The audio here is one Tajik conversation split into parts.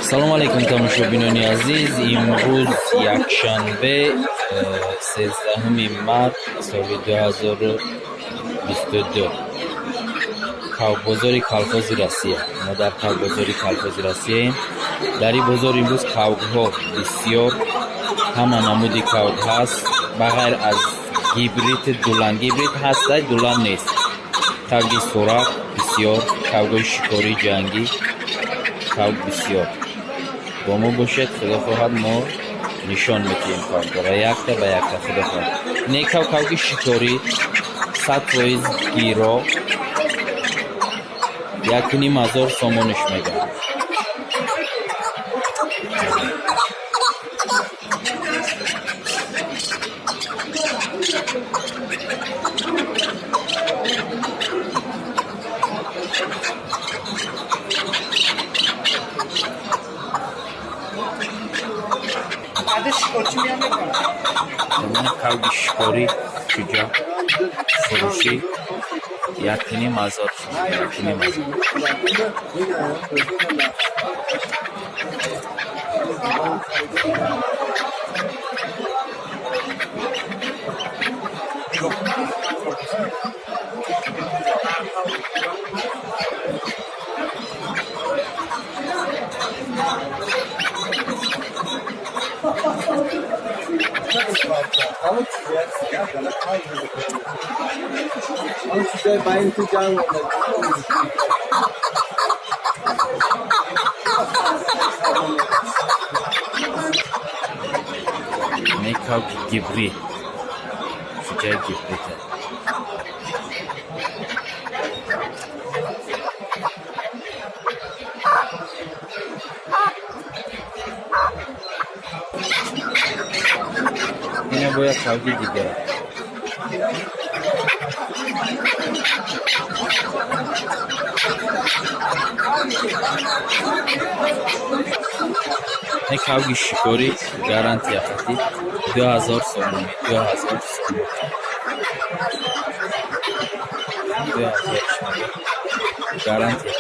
Салому алайкум, тамошобинони азиз. Имрӯз якшанбе, 13 март соли 2022, кавкбозори Колхози Россия. Мо дар кавкбозори Колхози Россияем. Дар ин бозор имрӯз кавкҳо бисёр, ҳама намуди кавк ҳаст, ба ғайр аз гибрид дулан. Гибрид ҳастай, дулан нест. Кавки сурак бисёр, кавкҳои шикорӣ, ҷангӣ, кавк бисёр. Бо мо бошед, худо хоҳад, мо нишон медиҳем кавкҳоро якта ба якта, худо хоҳад. Не, кавк, кавки шикорӣ, 100% гиро, 1500 сомониш мегӯям. Кавки шикорӣ шуҷоъ фурӯшӣ, 1500, 1500. Не, кавки гибрид, шуҷои гибрида. Ина бояд кавки дигар. Не, кавки шикорӣ, гарантия хати, 2000 сомонӣ, 2000 сомонӣ, 2000 гарантия.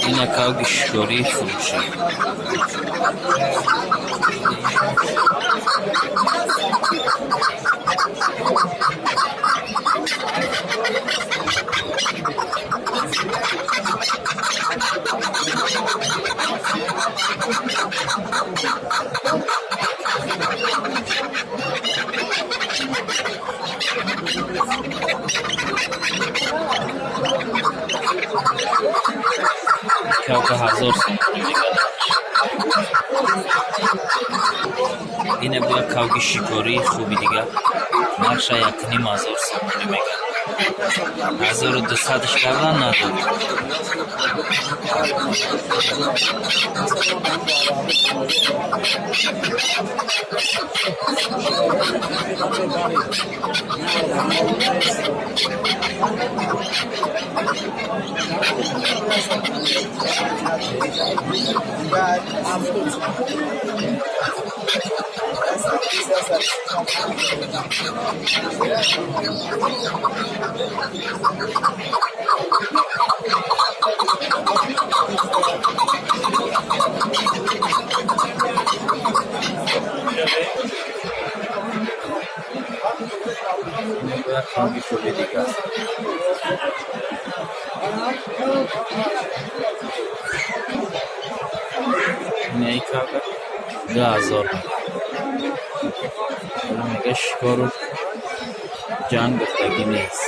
Ина кавки шикории фурӯшӣ. Кавка 1000 сомонӣ мегардад. Ина бояд кавки шикории хуби дигар, нархша 1500 сомонӣ мегардад. 1200-ш кардан надод. Бояд кавки хуби дигар. Инаи кавка 2000 мега, шикору ҷанг гуфтагӣ нест.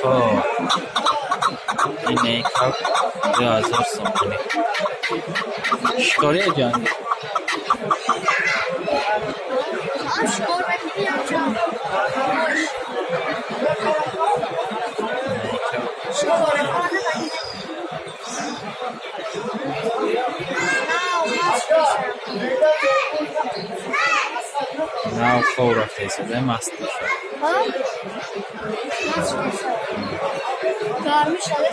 Хоб, инаи кавк 2000 сомонӣ. Шикория ҷон. Ҳам шикор мекунӣ, ҳам ҷанг. Нав хов рафта истода, маст бошад. Гармӣ шуда.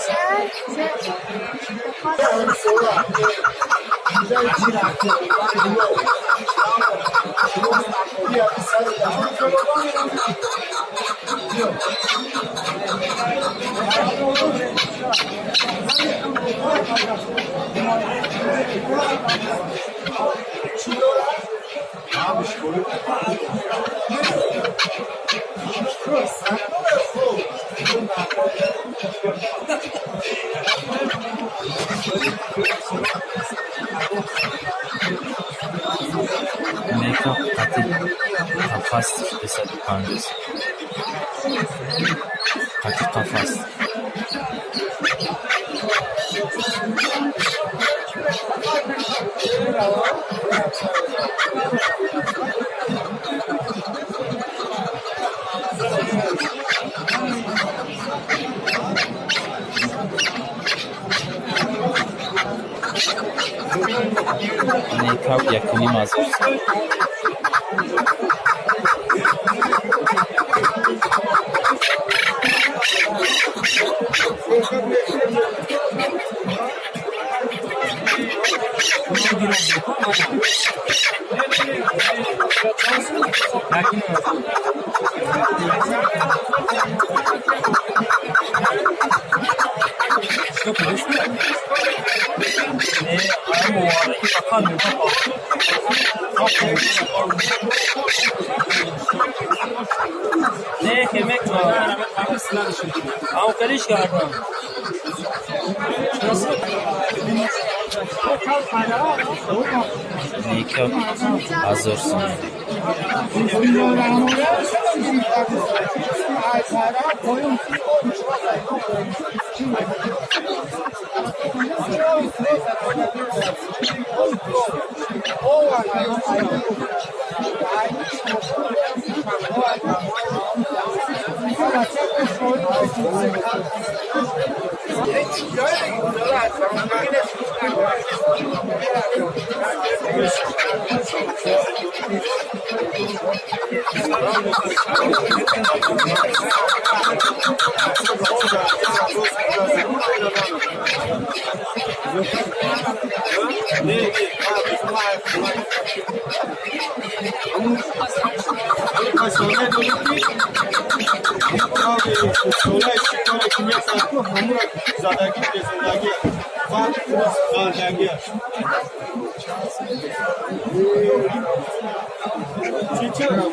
Мекап қати қафас 250 сом. Қати қафас. Мекап 1500 сом. Мекап 1000 сом. Мекап 2000 сом. 2000 сом.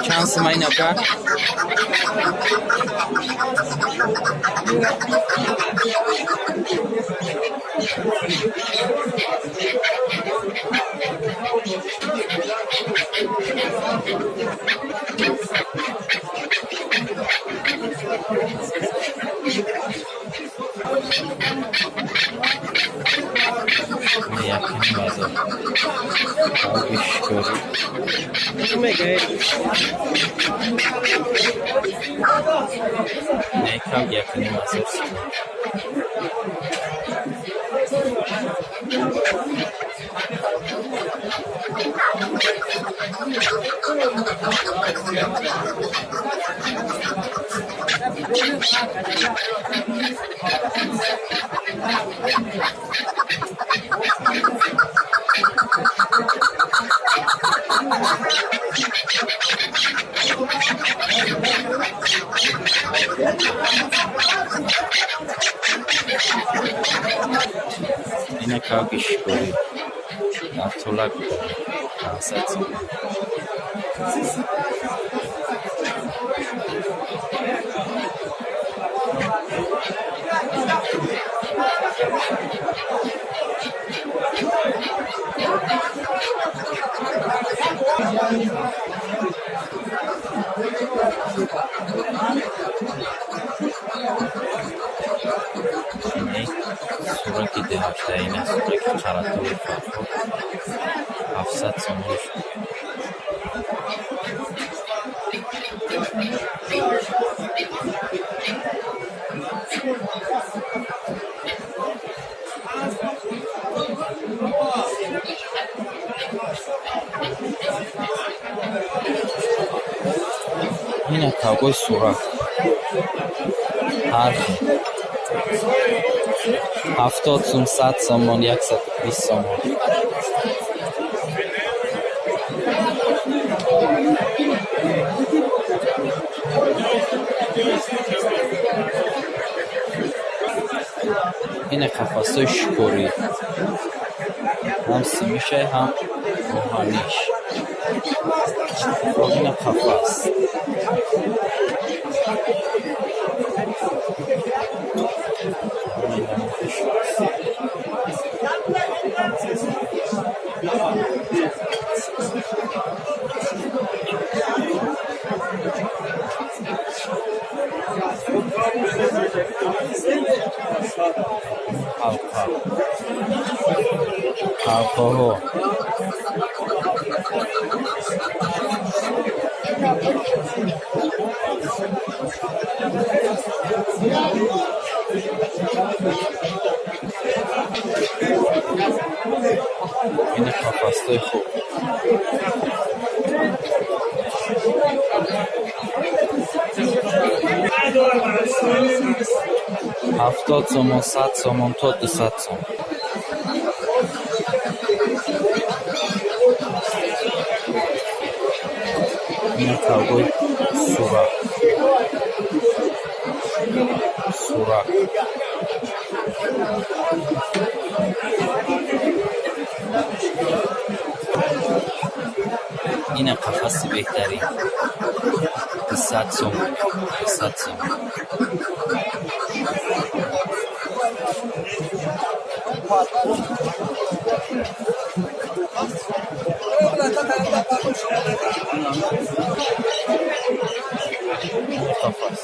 Чанд сум ин ака? Якним ҳазор. Кавги шикорӣ. Не, кавг 1,5 ҳазор сомон. Ина кавги шикорӣ. Дар тӯлак 500 сомон. Ини сураки 2 ҳафта, ина сураки Қаратови Фархор 700 сомон шуд. Ина кавгои сурак ҳар хел 70 сум, 100 сомон, 120 сомон. Ина қафасҳои шикорӣ, ҳам симишай, ҳам оҳаниш. Ина қафас. Ҳамаи намудиш аст. Ҳалқа. Ҳалқаҳо. Ина қафасҳои хуб. 70 сомон, 100 сомон то 200 сомон. Ина кавгои сурак. Сурак. Ина қафаси беҳтарин. 200 сомон, 200 сомон. Ина қафас.